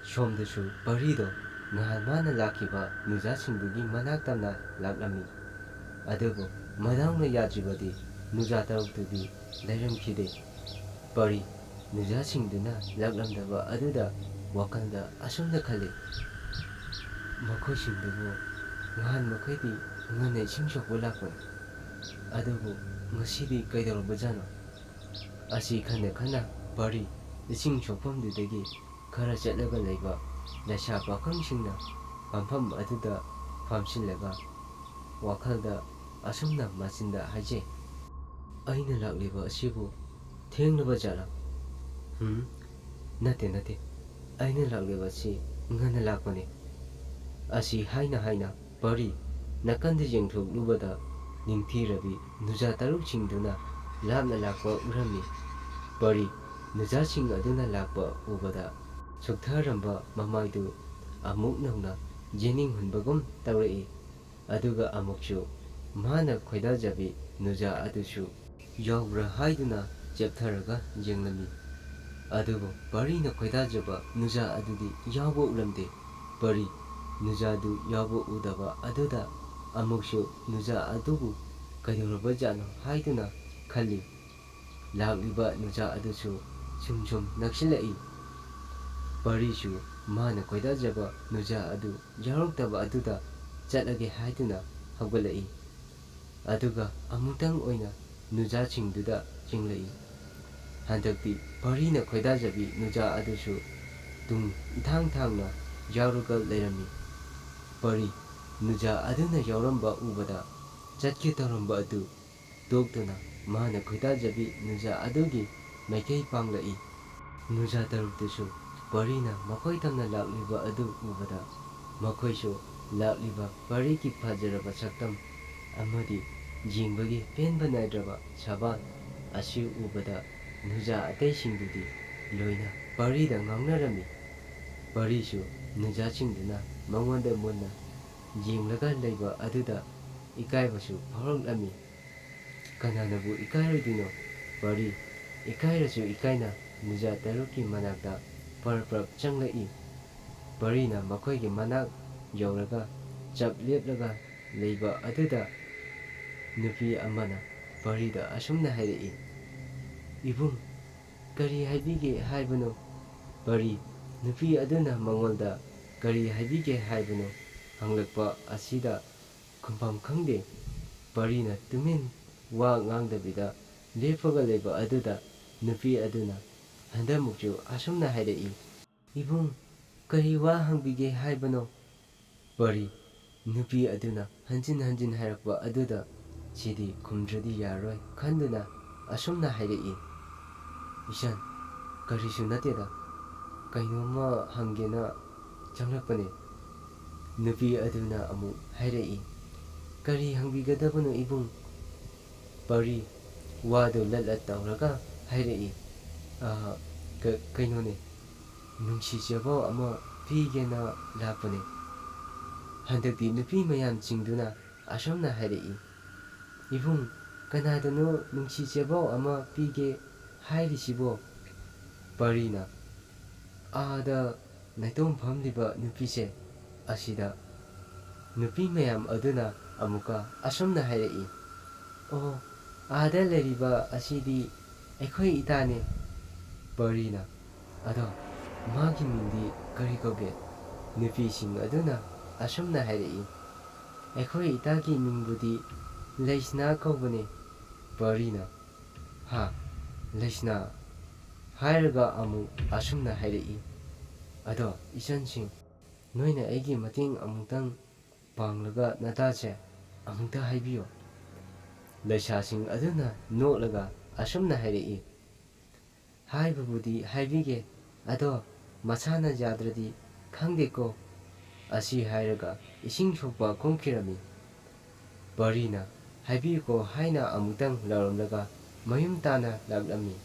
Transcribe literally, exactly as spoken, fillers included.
ꯁꯣꯝꯗꯁꯨ ꯄꯔꯤꯗꯣ ꯅꯍꯥꯟ ꯃꯥꯅ ꯂꯥꯛꯈꯤꯕ ꯅꯨꯖꯥꯁꯤꯡꯗꯨꯒꯤ ꯃꯅꯥꯛ ꯇꯝꯅ ꯂꯥꯛꯂꯝꯃꯤ꯫ ꯑꯗꯨꯕꯨ ꯃꯗꯥꯎꯅ ꯌꯥꯗ꯭ꯔꯤꯕꯗꯤ ꯅꯨꯖꯥ ꯇꯔꯨꯛꯇꯨꯗꯤ ꯂꯩꯔꯝꯈꯤꯗꯦ꯫ ꯄꯔꯤ ꯅꯨꯖꯥꯁꯤꯡꯗꯨꯅ ꯂꯥꯛꯂꯝꯗꯕ ꯑꯗꯨꯗ ꯋꯥꯈꯜꯗ ꯑꯁꯨꯝꯅ ꯈꯜꯂꯤ, "ꯃꯈꯣꯏꯁꯤꯡꯗꯨꯕꯨ ꯅꯍꯥꯟ ꯃꯈꯩꯗꯤ ꯉꯟꯅ ꯏꯁꯤꯡ ꯁꯣꯛꯄ ꯂꯥꯛꯄꯅꯤ, ꯑꯗꯨꯕꯨ ꯉꯁꯤꯗꯤ ꯀꯩꯗꯧꯔꯕꯖꯥꯠꯅꯣ?" ꯑꯁꯤ ꯈꯟꯅ ꯈꯟꯅ ꯄꯔꯤ ꯏꯁꯤꯡ ꯁꯣꯛꯐꯝꯗꯨꯗꯒꯤ ꯈꯔ ꯆꯠꯂꯒ ꯂꯩꯕ ꯂꯩꯁꯥ ꯄꯥꯈꯪꯁꯤꯡꯅ ꯐꯝꯐꯝ ꯑꯗꯨꯗ ꯐꯝꯁꯤꯜꯂꯒ ꯋꯥꯈꯜꯗ ꯑꯁꯨꯝꯅ ꯃꯆꯤꯟꯗ ꯍꯥꯏꯖꯩ, "ꯑꯩꯅ ꯂꯥꯛꯂꯤꯕ ꯑꯁꯤꯕꯨ ꯊꯦꯡꯂꯕ ꯖꯥꯠꯂꯥ? ꯍꯨꯝ, ꯅꯠꯇꯦ, ꯅꯠꯇꯦ, ꯑꯩꯅ ꯂꯥꯛꯂꯤꯕ ꯑꯁꯤ ꯉꯟꯅ ꯂꯥꯛꯄꯅꯤ꯫" ꯑꯁꯤ ꯍꯥꯏꯅ ꯍꯥꯏꯅ ꯄꯔꯤ ꯅꯥꯀꯟꯗ ꯌꯦꯡꯊꯣꯛꯂꯨꯕꯗ ꯅꯤꯡꯊꯤꯔꯕꯤ ꯅꯨꯖꯥ ꯇꯔꯨꯛꯁꯤꯡꯗꯨꯅ ꯂꯥꯞꯅ ꯂꯥꯛꯄ ꯎꯔꯝꯃꯤ꯫ ꯄꯔꯤ ꯅꯨꯖꯥꯁꯤꯡ ꯑꯗꯨꯅ ꯂꯥꯛꯄ ꯎꯕꯗ ꯁꯨꯛꯊꯔꯝꯕ ꯃꯃꯥꯏꯗꯨ ꯑꯃꯨꯛ ꯅꯧꯅ ꯌꯦꯡꯅꯤꯡꯍꯟꯕꯒꯨꯝ ꯇꯧꯔꯛꯏ꯫ ꯑꯗꯨꯒ ꯑꯃꯨꯛꯁꯨ ꯃꯥꯅ ꯈꯣꯏꯗꯥꯖꯕꯤ ꯅꯨꯖꯥ ꯑꯗꯨꯁꯨ ꯌꯥꯎꯕ꯭ꯔꯥ ꯍꯥꯏꯗꯨꯅ ꯆꯦꯞꯊꯔꯒ ꯌꯦꯡꯂꯝꯃꯤ꯫ ꯑꯗꯨꯕꯨ ꯄꯔꯤꯅ ꯈꯣꯏꯗꯥꯖꯕ ꯅꯨꯖꯥ ꯑꯗꯨꯗꯤ ꯌꯥꯎꯕ ꯎꯔꯝꯗꯦ꯫ ꯄꯔꯤ ꯅꯨꯖꯥꯗꯨ ꯌꯥꯎꯕ ꯎꯗꯕ ꯑꯗꯨꯗ ꯑꯃꯨꯛꯁꯨ ꯅꯨꯖꯥ ꯑꯗꯨꯕꯨ ꯀꯩꯗꯧꯔꯕꯖꯥꯠꯅꯣ ꯍꯥꯏꯗꯨꯅ ꯈꯜꯂꯤ꯫ ꯂꯥꯛꯂꯤꯕ ꯅꯨꯖꯥ ꯑꯗꯨꯁꯨ ꯁꯨꯝ ꯁꯨꯝ ꯅꯛꯁꯤꯜꯂꯛꯏ꯫ ꯄꯔꯤꯁꯨ ꯃꯥꯅ ꯈꯣꯏꯗꯥꯖꯕ ꯅꯨꯖꯥ ꯑꯗꯨ ꯌꯥꯎꯔꯛꯇꯕ ꯑꯗꯨꯗ ꯆꯠꯂꯒꯦ ꯍꯥꯏꯗꯨꯅ ꯍꯧꯒꯠꯂꯛꯏ꯫ ꯑꯗꯨꯒ ꯑꯃꯨꯛꯇꯪ ꯑꯣꯏꯅ ꯅꯨꯖꯥꯁꯤꯡꯗꯨꯗ ꯌꯦꯡꯂꯛꯏ꯫ ꯍꯟꯗꯛꯇꯤ ꯄꯔꯤꯅ ꯈꯣꯏꯗꯥꯖꯕꯤ ꯅꯨꯖꯥ ꯑꯗꯨꯁꯨ ꯇꯨꯡ ꯏꯊꯥꯡ ꯊꯥꯡꯅ ꯌꯥꯎꯔꯒ ꯂꯩꯔꯝꯃꯤ꯫ ꯄꯔꯤ ꯅꯨꯖꯥ ꯑꯗꯨꯅ ꯌꯥꯎꯔꯝꯕ ꯎꯕꯗ ꯆꯠꯀꯦ ꯇꯧꯔꯝꯕ ꯑꯗꯨ ꯇꯣꯛꯇꯨꯅ ꯃꯥꯅ ꯈꯣꯏꯗꯥꯖꯕꯤ ꯅꯨꯖꯥ ꯑꯗꯨꯒꯤ ꯃꯥꯏꯀꯩ ꯄꯥꯡꯂꯛꯏ꯫ ꯅꯨꯖꯥ ꯇꯔꯨꯛꯇꯨꯁꯨ ꯄꯔꯤꯅ ꯃꯈꯣꯏ ꯇꯝꯅ ꯂꯥꯛꯂꯤꯕ ꯑꯗꯨ ꯎꯕꯗ ꯃꯈꯣꯏꯁꯨ ꯂꯥꯛꯂꯤꯕ ꯄꯔꯤꯒꯤ ꯐꯖꯔꯕ ꯁꯛꯇꯝ ꯑꯃꯗꯤ ꯌꯦꯡꯕꯒꯤ ꯄꯦꯟꯕ ꯅꯥꯏꯗ꯭ꯔꯕ ꯁꯕꯥꯟ ꯑꯁꯤ ꯎꯕꯗ ꯅꯨꯖꯥ ꯑꯇꯩꯁꯤꯡꯗꯨꯗꯤ ꯂꯣꯏꯅ ꯄꯔꯤꯗ ꯉꯥꯎꯅꯔꯝꯃꯤ꯫ ꯄꯔꯤꯁꯨ ꯅꯨꯖꯥꯁꯤꯡꯗꯨꯅ ꯃꯉꯣꯟꯗ ꯃꯨꯟꯅ ꯌꯦꯡꯂꯒ ꯂꯩꯕ ꯑꯗꯨꯗ ꯏꯀꯥꯏꯕꯁꯨ ꯐꯥꯎꯔꯛꯂꯝꯃꯤ꯫ ꯀꯅꯥꯅꯕꯨ ꯏꯀꯥꯏꯔꯣꯏꯗꯣꯏꯅꯣ? ꯄꯔꯤ ꯏꯀꯥꯏꯔꯁꯨ ꯏꯀꯥꯏꯅ ꯅꯨꯖꯥ ꯇꯔꯨꯛꯀꯤ ꯃꯅꯥꯛꯇ ꯄꯔꯞ ꯄꯔꯞ ꯆꯪꯂꯛꯏ꯫ ꯄꯔꯤꯅ ꯃꯈꯣꯏꯒꯤ ꯃꯅꯥꯛ ꯌꯧꯔꯒ ꯆꯞ ꯂꯦꯞꯂꯒ ꯂꯩꯕ ꯑꯗꯨꯗ ꯅꯨꯄꯤ ꯑꯃꯅ ꯄꯔꯤꯗ ꯑꯁꯨꯝꯅ ꯍꯥꯏꯔꯛꯏ, "ꯏꯕꯨꯡ, ꯀꯔꯤ ꯍꯥꯏꯕꯤꯒꯦ ꯍꯥꯏꯕꯅꯣ?" ꯄꯔꯤ, ꯅꯨꯄꯤ ꯑꯗꯨꯅ ꯃꯉꯣꯟꯗ ꯀꯔꯤ ꯍꯥꯏꯕꯤꯒꯦ ꯍꯥꯏꯕꯅꯣ ꯍꯪꯂꯛꯄ ꯑꯁꯤꯗ ꯈꯨꯝꯐꯝ ꯈꯪꯗꯦ꯫ ꯄꯔꯤꯅ ꯇꯨꯃꯤꯟ ꯋꯥ ꯉꯥꯡꯗꯕꯤꯗ ꯂꯦꯞꯄꯒ ꯂꯩꯕ ꯑꯗꯨꯗ ꯅꯨꯄꯤ ꯑꯗꯨꯅ ꯍꯟꯗꯛꯃꯨꯛꯁꯨ ꯑꯁꯨꯝꯅ ꯍꯥꯏꯔꯛꯏ, "ꯏꯕꯨꯡ, ꯀꯔꯤ ꯋꯥ ꯍꯪꯕꯤꯒꯦ ꯍꯥꯏꯕꯅꯣ?" ꯄꯔꯤ, ꯅꯨꯄꯤ ꯑꯗꯨꯅ ꯍꯟꯖꯤꯟ ꯍꯟꯖꯤꯟ ꯍꯥꯏꯔꯛꯄ ꯑꯗꯨꯗ ꯁꯤꯗꯤ ꯈꯨꯝꯗ꯭ꯔꯗꯤ ꯌꯥꯔꯣꯏ ꯈꯟꯗꯨꯅ ꯑꯁꯨꯝꯅ ꯍꯥꯏꯔꯛꯏ, "ꯏꯆꯟ, ꯀꯔꯤꯁꯨ ꯅꯠꯇꯦꯗ, ꯀꯩꯅꯣꯝꯃ ꯍꯪꯒꯦꯅ ꯆꯪꯂꯛꯄꯅꯦ꯫" ꯅꯨꯄꯤ ꯑꯗꯨꯅ ꯑꯃꯨꯛ ꯍꯥꯏꯔꯛꯏ, "ꯀꯔꯤ ꯍꯪꯕꯤꯒꯗꯕꯅꯣ ꯏꯕꯨꯡ?" ꯄꯔꯤ ꯋꯥꯗꯨ ꯂꯠ ꯂꯠ ꯇꯧꯔꯒ ꯍꯥꯏꯔꯛꯏ, "ꯑ, ꯀ-, ꯀꯩꯅꯣꯅꯦ, ꯅꯨꯡꯁꯤ ꯆꯦꯕꯥꯎ ꯑꯃ ꯄꯤꯒꯦꯅ ꯂꯥꯛꯄꯅꯦ꯫" ꯍꯟꯗꯛꯇꯤ ꯅꯨꯄꯤ ꯃꯌꯥꯝꯁꯤꯡꯗꯨꯅ ꯑꯁꯨꯝꯅ ꯍꯥꯏꯔꯛꯏ, "ꯏꯕꯨꯡ, ꯀꯅꯥꯗꯅꯣ ꯅꯨꯡꯁꯤ ꯆꯦꯕꯥꯎ ꯑꯃ ꯄꯤꯒꯦ ꯍꯥꯏꯔꯤꯁꯤꯕꯣ?" ꯄꯔꯤꯅ ꯑꯥꯗ ꯅꯥꯏꯇꯣꯝ ꯐꯝꯂꯤꯕ ꯅꯨꯄꯤꯁꯦ ꯑꯁꯤꯗ ꯅꯨꯄꯤ ꯃꯌꯥꯝ ꯑꯗꯨꯅ ꯑꯃꯨꯛꯀ ꯑꯁꯨꯝꯅ ꯍꯥꯏꯔꯛꯏ, "ꯑꯣ, ꯑꯥꯗ ꯂꯩꯔꯤꯕ ꯑꯁꯤꯗꯤ ꯑꯩꯈꯣꯏ ꯏꯇꯥꯅꯦ꯫" ꯄꯔꯤꯅ, "ꯑꯗꯣ ꯃꯥꯒꯤ ꯃꯤꯡꯗꯤ ꯀꯔꯤ ꯀꯧꯒꯦ?" ꯅꯨꯄꯤꯁꯤꯡ ꯑꯗꯨꯅ ꯑꯁꯨꯝꯅ ꯍꯥꯏꯔꯛꯏ, "ꯑꯩꯈꯣꯏ ꯏꯇꯥꯒꯤ ꯃꯤꯡꯕꯨꯗꯤ ꯂꯩꯁꯅꯥ ꯀꯧꯕꯅꯦ꯫" ꯄꯔꯤꯅ, "ꯍꯥ, ꯂꯩꯁꯅꯥ?" ꯍꯥꯏꯔꯒ ꯑꯃꯨꯛ ꯑꯁꯨꯝꯅ ꯍꯥꯏꯔꯛꯏ, "ꯑꯗꯣ ꯏꯆꯟꯁꯤꯡ, ꯅꯣꯏꯅ ꯑꯩꯒꯤ ꯃꯇꯦꯡ ꯑꯃꯨꯛꯇꯪ ꯄꯥꯡꯂꯒ ꯅꯇꯥꯁꯦ ꯑꯃꯨꯛꯇ ꯍꯥꯏꯕꯤꯌꯨ꯫" ꯂꯩꯁꯥꯁꯤꯡ ꯑꯗꯨꯅ ꯅꯣꯛꯂꯒ ꯑꯁꯨꯝꯅ ꯍꯥꯏꯔꯛꯏ, "ꯍꯥꯏꯕꯕꯨꯗꯤ ꯍꯥꯏꯕꯤꯒꯦ, ꯑꯗꯣ ꯃꯁꯥꯅ ꯌꯥꯗ꯭ꯔꯗꯤ ꯈꯪꯗꯦꯀꯣ꯫" ꯑꯁꯤ ꯍꯥꯏꯔꯒ ꯏꯁꯤꯡ ꯁꯣꯛꯄ ꯀꯨꯝꯈꯤꯔꯝꯃꯤ꯫ ꯄꯔꯤꯅ "ꯍꯥꯏꯕꯤꯌꯨꯀꯣ" ꯍꯥꯏꯅ ꯑꯃꯨꯛꯇꯪ ꯂꯥꯎꯔꯝꯂꯒ ꯃꯌꯨꯝ ꯇꯥꯅ ꯂꯥꯛꯂꯝꯃꯤ꯫